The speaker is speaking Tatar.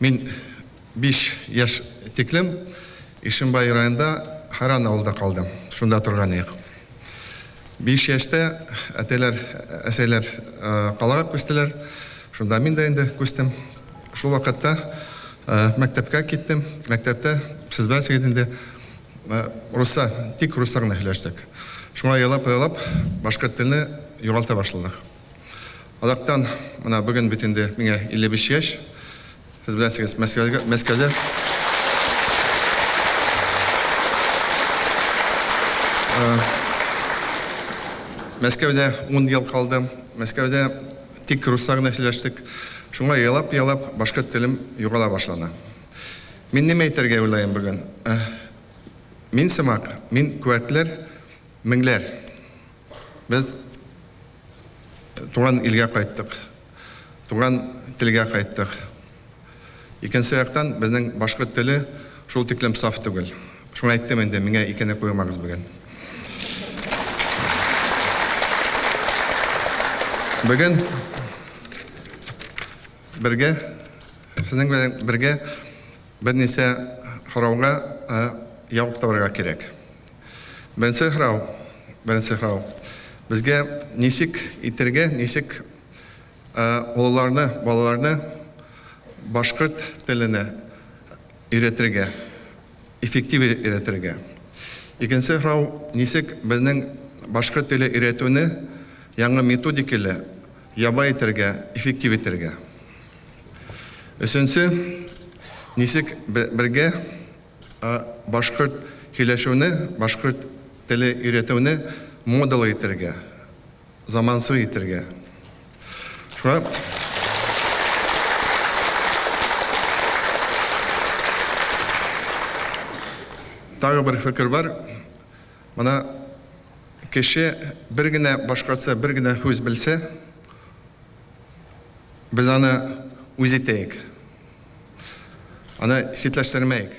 Мин 5 яшь тиклем Ишембай районында Харан авылда калдым. Шунда торган идек. 5 яшьтә әтиләр, әсәйләр калага күчтеләр. Шунда мин дә инде күчтем. Шул вакытта мәктәпкә киттем. Мәктәптә, сез беләсегез инде, русча, тик русча гына сөйләштек. Шуңа елап-елап башкорт телне югалта башладык. Азактан, менә бүген бит инде миңа 55 яшь. Сез беләсегез, Мәскәүгә, Мәскәүдә Мәскәүдә 10 ел калдым. Мәскәүдә тик русча гына сөйләштек. Шуңа елап-елап башкорт телем югала башлады. Мин нимә әйтергә уйлыйм бүген? Мин сымак, мин куәтләр, меңләр. Без туган илгә кайттык. Туган телгә кайттык. Икенче яктан, безнең башкорт теле шул тиклем саф түгел. Шуңа әйттем инде, миңа икене куймагыз бүген. Бүген бергә, сезнең белән бергә берничә сорауга җавап табарга кирәк. Беренче сорау, беренче сорау. Безгә ничек итәргә, ничек олыларны, балаларны башкорт теленә өйрәтергә, эффектив өйрәтергә. Икенче сорау, ничек безнең башкорт теле өйрәтүне яңа методикалы яба итәргә, эффектив итәргә. Өченче, ничек бергә башкорт сөйләшүне, башкорт теле өйрәтүне модалы итәргә, заманча итәргә. Шуңа тагы бер фикер бар. Менә кеше бер генә башкортча бер генә сүз белсә, без аны үз итәйек. Аны читләштермәйек.